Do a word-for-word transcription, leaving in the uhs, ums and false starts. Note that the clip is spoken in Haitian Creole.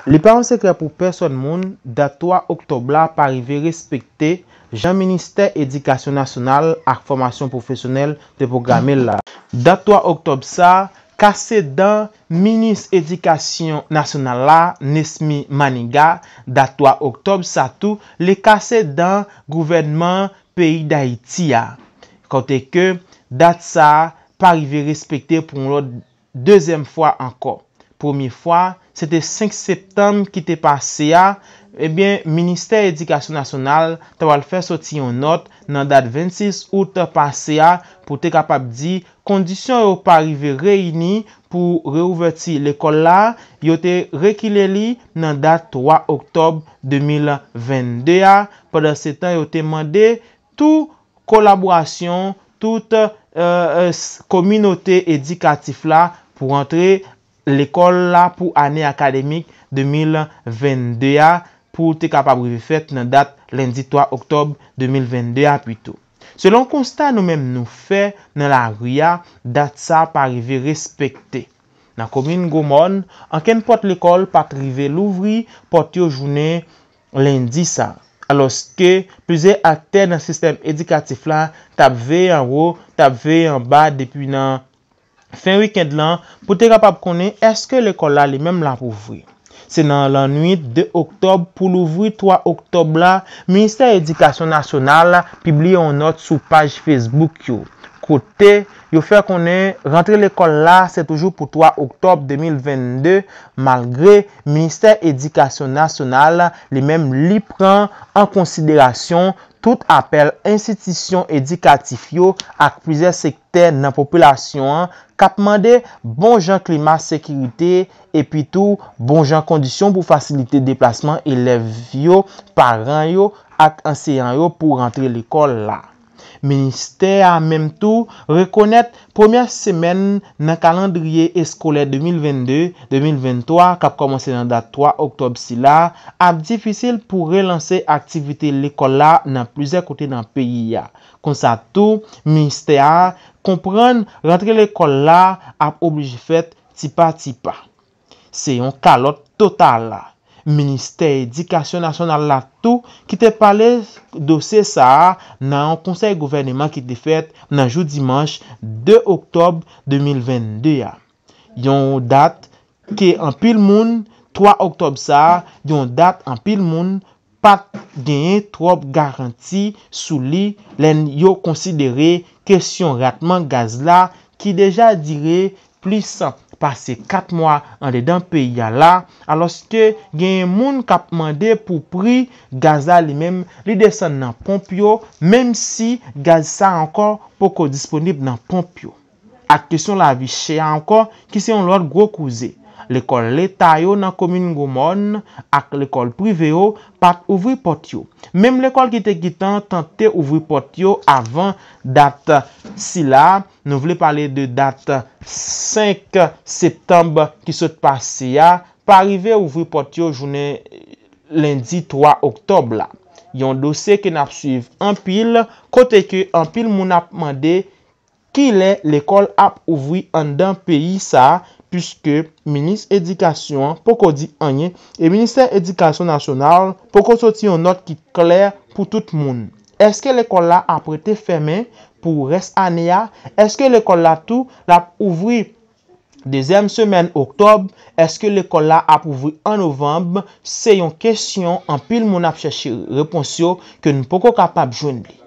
Li pa yon sekrè pou pèsòn moun, dat twa oktòb la pa rive respekte jan Ministè Edikasyon Nasyonal ak Fòmasyon Pwofesyonèl te pwograme l la. Dat twa oktòb sa kase dan Minis Edikasyon Nasyonal la, Nesmy Maniga. Dat twa oktòb sa tou, li kase dan gouvènman peyi Dayiti a. Kote ke dat sa pa rive respekte pou yon lòt dezyèm fwa ankò. Premye fwa, se te senk septanm ki te pase a, ebyen, Ministè Edikasyon Nasyonal ta pral fè soti yon nòt nan dat vennsis out pase a pou te kapab di kondisyon yo pa rive reyini pou reouvèti lekòl la, yo te rekile li nan dat twa oktòb de mil vennde a. Pandansetan, yo te mande tou kolaborasyon tout, e, e, s-, kominote edikatif la pou rantre lekòl la pou ane akademik de mil vennde a, pou te kapab rive fèt nan dat lendi twa oktòb de mil vennde a pito. Selon konsta nou menm nou fè nan lari a, dat sa pa rive respekte. Nan komin Gwomòn, ankenn pòt lekòl pa t rive louvri pòt yo jounen lendi sa, alòske plizyè aktè nan sistèm edikatif la t ap veye anwo, t ap veye anba depi nan fen wikenn lan pou te kapab konnen èske lekòl la li menm l ap ouvri. Se nan lannwit de oktòb pou louvri twa oktòb la, Ministè Edikasyon Nasyonal pibliye yon nòt sou paj Facebook yo, kote yo fè konnen rantre lekòl la se toujou pou twa oktòb de mil vennde, malgre Ministè Edikasyon Nasyonal li menm li pran an konsiderasyon tout apèl enstitisyon edikatif yo ak plizyè sektè nan popilasyon an k ap mande bon jan klima sekirite epi tou bon jan kondisyon pou fasilite deplasman elèv yo, paran yo ak anseyan yo pou rantre lekòl la. Ministè a menm tou rekonèt premyè semèn nan kalandriye eskolè de mil vennde, de mil venntwa k ap kòmanse nan dat twa oktòb sila ap difisil pou relanse aktivite lekòl la nan plizyè kote nan peyi a. Konsa tou, ministè a konprann rantre lekòl la ap oblije fèt ti pa ti pa. Se yon kalòt total la. Ministè Edikasyon Nasyonal la tou ki te pale dosye sa a nan yon konsèy gouvèneman ki te fèt nan jou dimanch de oktòb de mil vennde a. Yon dat ke anpil moun, twa oktòb sa a, yon dat anpil moun pa t genyen twòp garanti sou li lè yo konsidere kesyon ratman gaz la ki deja dire plis pase kat mwa andedan peyi a la, alòske genyen moun k ap mande pou pri gaz la li menm li desann nan ponp yo, menm si gaz sa ankò poko disponib nan ponp yo. Ak kesyon lavi chè a ankò, ki se yon lòt gwo koze. Lekòl leta yo nan komin Gwomòn ak lekòl prive yo pa t ouvri pòt yo. Menm lekòl ki te gentan tante ouvri pòt yo avan dat sila, nou vle pale de dat senk septanm ki sot pase a, pa rive ouvri pòt yo jounen lendi twa oktòb la. Yon dosye ke n ap swiv anpil, kote ke anpil moun ap mande kilè lekòl ap ouvri anndan peyi sa a, piske minis edikasyon an poko di anyen e ministè edikasyon nasyonal poko soti yon nòt ki klè pou tout moun. Èske lekòl la ap rete fèmen pou rès ane a? Èske lekòl la tou l ap ouvri dezyèm semèn oktòb? Èske lekòl la ap ouvri an novanm? Se yon kesyon anpil moun ap chèche repons yo ke n poko kapab jwenn li.